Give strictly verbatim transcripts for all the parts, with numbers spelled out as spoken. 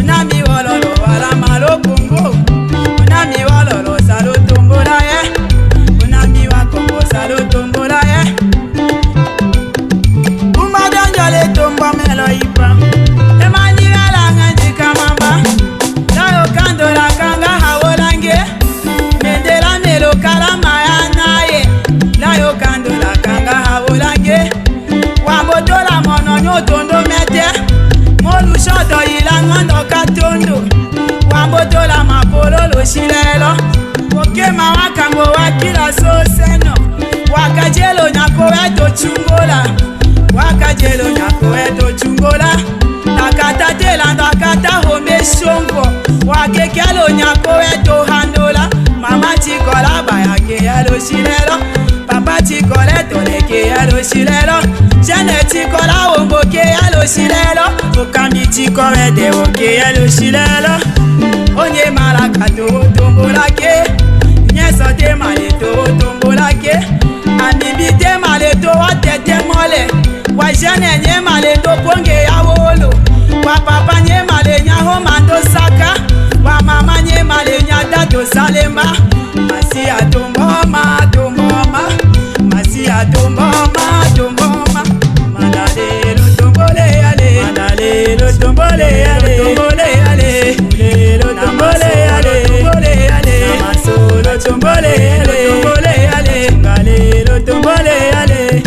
Nami wololo wala malo Kongo. Nami wololo salo tombola ye. Nami wa Kongo salo tombola ye. Kuma donjole tombo melo ipa. Emani wala nganji kamamba. Layo kando la kanga hawolange. Mendela melo kala mayana ye. Layo kando la kanga hawolange. Wambotola mono nyotondo mete. Molu shoto ila ngondo katondo. Wambotola mapololo shilelo. Okema wakango wakila soseno. Wakajelo nyako weto chungola. Wakajelo nyako weto chungola. Takata telando akata home shongo. Wakekelo nyako weto handola. Mama chikola bayake yalo shilelo. Papa chikole tole ke yalo shilelo. Jene chikola wombo ke yalo shilelo. Okambi chikole de wo ke yalo shilelo. Onye malaka to tombola ke. Nye sote male to tombola ke. Amibi te male to watete mole. Wa jene nye male to ponge ya wolo. Wa papa nye male nya ho mando saka. Wa mama nye male nya dato salemba. Masiya tomboma, tomboma. Masiya tomboma, tomboma. Malalelo tombole yale. Malalelo tombole yale. Tombole yale. Lelo tombole yale. Tombole yale. Namasolo tombole yale. Tombole yale. Ngalelo tombole yale.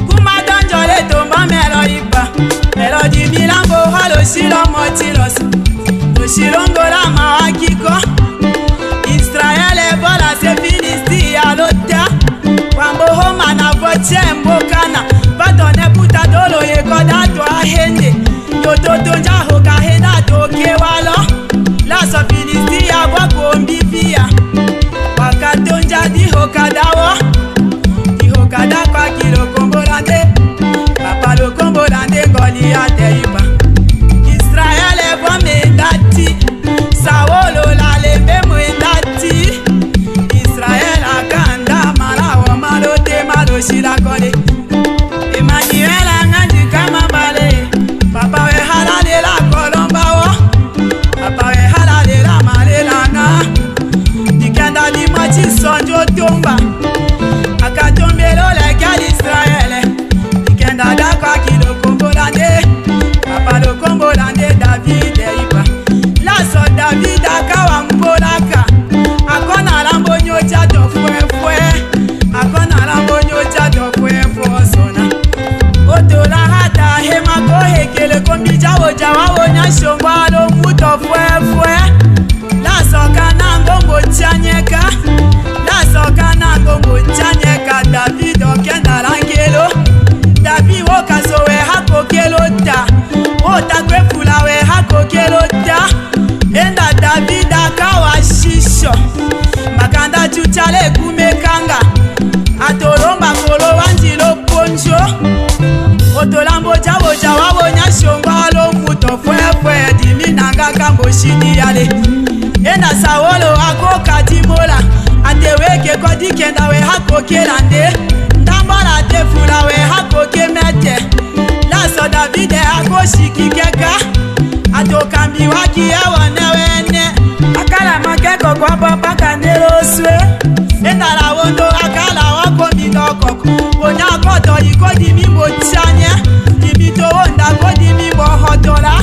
Kuma donjole tombo melo ipa. Melo di milambo halo shilo motilos. Oshilongola mawakiko. Israele bola se Filisti ya lota. Wambo homa na voche mbokana. Batone puta dolo ye koda to ahende. Yototo nja hoka henda toke walo. Laso Filisti ya bwa kombi fia. Wakatonja di hoka dawo. Di hoka da kwa kilo kombolande. Papa lo kombolande Goliate ipa. Israele bwa mendati. Sawolo la lembe mwendati. Israele akanda mala wo malo te malo shila kole. Emmanuel anganji kama bale. Papa we halalela kolomba wo. Papa we halalela malelana. Dikenda di mati sonjo tomba. Akatombelo le kali Israele. Dikenda daka kilo kombolande. Papa lo kombolande David ipa. Laso David akawa mbolaka. Akona lambo nyocha to fwe fwe. Akona lambo nyocha to fwe fwe sona. Otola hata hema ko hekele kombi jawo jawa wo nya shongwa lo muto fwe fwe. Laso kana ngongo chanyeka. Laso kana ngongo chanyeka David okenda langelo. David wo kaso we hako kelo ta. Wo ta kwe fula we hako kelo ta. Enda David akawa shisho. Makanda chuchale kumekanga. Atolomba kolo wanjilo ponjo. Otola mboja boja wa bonya shongo alo muto fwe fwe dimi nanga kambo shini yale. Enda Sawolo akoka dimola. Ate weke ko dikenda we hako kelande. Ndambola te fula we hako kemete. Laso Davide akoshiki keka, atokambi waki ye wene wene. Akala make koko abapaka neloswe. Endala wondo akala wako mindoko. Bonya koto iko dimi mbochanye. Dimi to wonda ko dimi mbohotola.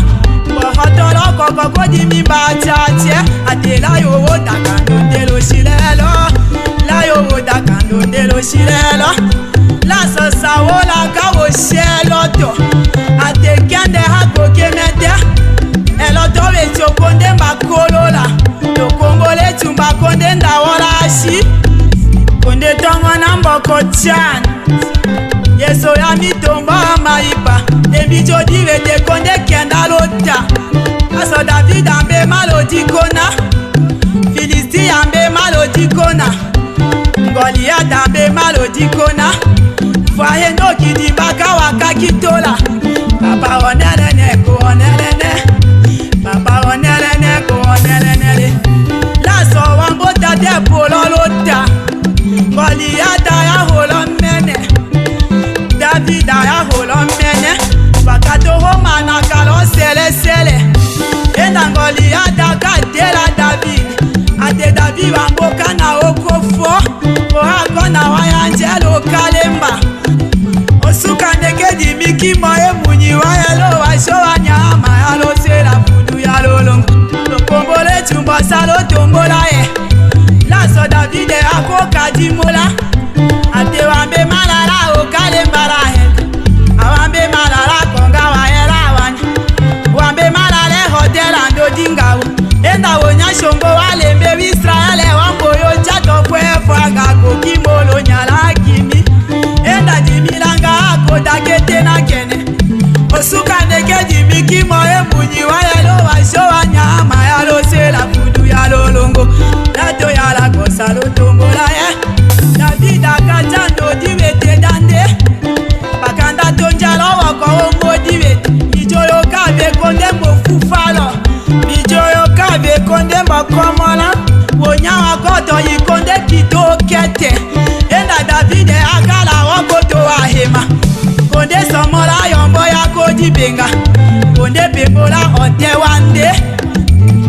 Mbohotolo koko ko dimi mbachache. Ate layo wonda kando ndelo shilelo. Layo wonda kando ndelo shilelo. Laso Sawola kawo sieloto. Ate kende hako kemete. Eloto we tio konde mbakolola. Tokongole tumba konde ndawola asi. Konde tongo na mboko chan. Yeso ya mitombo amaipa. Dembi jodi we te konde kenda lota. Aso David ambe malodi kona. Filisti ambe malodi kona. Goliata mbe malodi kona. Fwa hendo kidi mbaka waka kitola. Papa onelene ko onelene. Papa onelene ko onelene le. Laso wambo tate polo lota. Goliata ya holo mene. Davida ya holo mene. Bakato homa na kalose Salo tombola e. Laso Davide ako kadi mola. Ate wambe malala okale mbala he. Awambe malala konga wa hela wani. Wambe malala hotela ndo dinga wo. Enda wonya shongo walembe wi Israele wambo yo jato kwe fwanga koki molo nyala kimi. Enda dimilanga ako dakete na kene. Osuka ndeke dimiki mo e mbunyi wa yalo wa sho wa nyama yalo sela kudu yalo longo. Dato yala ko salo tombola e. Davide aka jando diwete dande. Bakanda tonjalo woko wombo diwete. Mijoyo kabe konde mbo fufalo. Mijoyo kabe konde mbo komola. Wonya wa koto ikonde kito kete. Enda Davide akala wa koto wa hema. Konde somola yombo ya kodi benga. Konde bembola ote wande.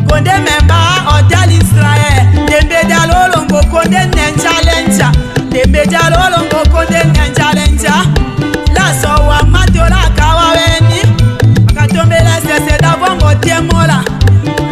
Konde memba ote l'Israele. Dembe dialo longo konde nenja lenja. Dembe dialo longo konde nenja lenja. Laso wa matola kawa weni. Akatombele sese davo mbo temola.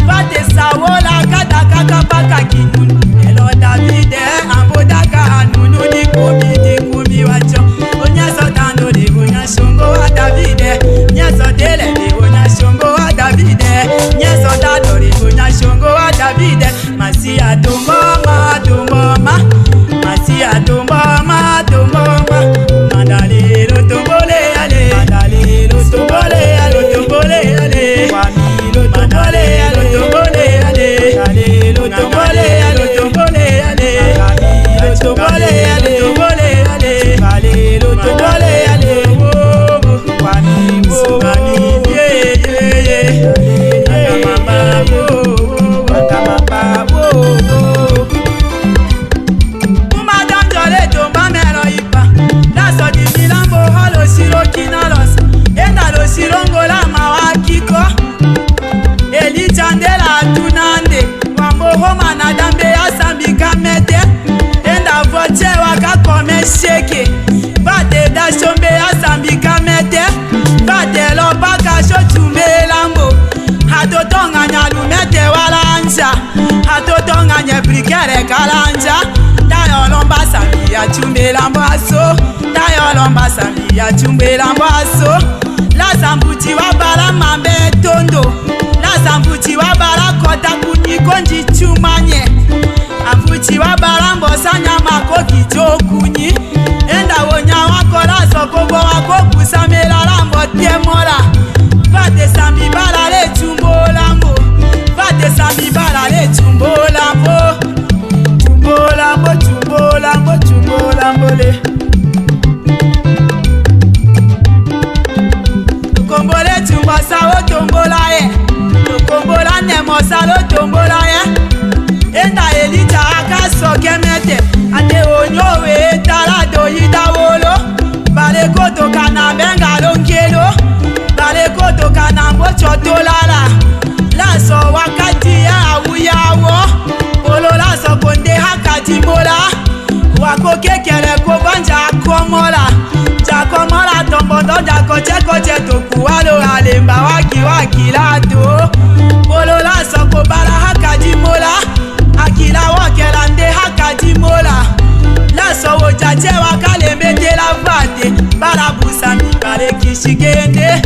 Vate sawola kada kaka paka kinunu. Elo Davide ambo daka anunu di kumi di kumi wacho. Onya sotando di onya shongo wa Davide. Nya sotele di onya shongo wa Davide. Nya sotando di onya shongo wa Davide. Masiya tomboma, tomboma. Masiya tomboma, tomboma. Mandalelo tombole ale. Mandalelo tombole ale, tombole ale. Wamilo tombole ale, tombole ale. Mandalelo tombole ale, tombole ale. Wamilo tombole ale, tombole ale. Mandalelo tombole ale. Wamilo, wamilo, ye, ye, ye. Akamamba, wo, wo, akamamba, wo, wo. Kuma danjole tomba melo ipa. Laso di milambo halo siro kinalos. Enda lo siro ngola mawakiko. Elija ndela tunande. Wambo homa na dambe ya sambi kamete. Enda voche waka kome sheke. Vate da shombe ya sambi kamete. Vate lo baka sho tumbe lambo. Hato tonga nya lumete walanja. Hato tonga nye brikere kalanja. Tayo lomba sambi ya tumbe lambo aso. Tayo lomba sambi ya tumbe lambo aso. Laso mbuti wa bala mambe tondo. Laso mbuti wa bala kota kunyi konji tumanye. Ambuti wa bala mbosa nyama koki jo kunyi. Enda wonya wako laso kobo wako kusamela lambo temola. Vate sambi bala le tumbo lambo. Vate sambi bala le tumbo lambo. Tumbo lambo, tumbo lambo, tumbo lambo le. Lokombole tumbo sa otombola ye. Lokombola nemo sa lotombola ye. Enda Elija aka soke mete. Ate onyo we tala do ida wolo. Bale koto kana benga lonkelo. Bale koto kana mbocho tolala. Laso wakati ya awu yawo. Polo laso konde haka dimbola. Wako kekele ko banja komola. Ja komola tombondo ja koche koche toku walo alemba waki waki lato. Polo laso ko bala haka dimbola. Akila wakela nde haka dimbola. Laso wo jaje waka lembe tela vate. Bala busa mi bale kisi kende.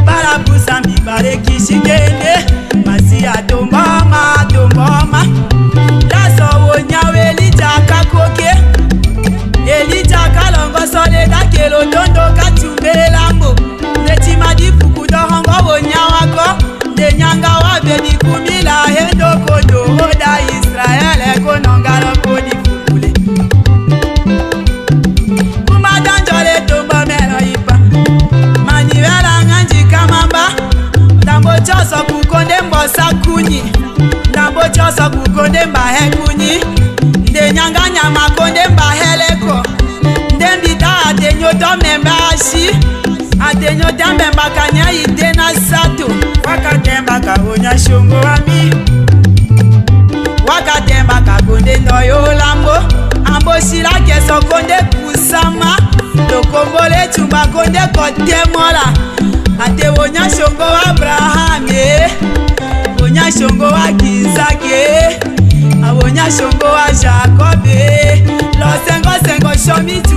Bala busa mi bale kisi kende. Masiya tomboma, tomboma. Laso wonya we Elija aka koke. Elija aka longoso le dakelo tondo ka tumbe lambo. Nde tima di fuku do hongo wonya wako. Nde nyanga wa beni kumila hendo kodo oda Israele ko nonga lo kodi fukule. Kuma danjole tombo melo ipa. Mani wela nganji kamamba. Ndambo choso kukonde mbosa kunyi. Ndambo choso kukonde mbahe kunyi. Nde nyanga nyama konde mbahe leko. Nde mbita ate nyoto memba ashi. Ate nyoto memba kanya ite na sato. Waka temba ka wonya shongo ami. Waka temba ka konde ndo yo lambo. Ambo shila keso konde kusama. Lokombole tumba konde kote mola. Ate wonya shongo Abraham ye. Wonya Shongo wa Ginzake, awo nya shongo wa Jacob, lɔ sɛngɔ sɛngɔ shɔmi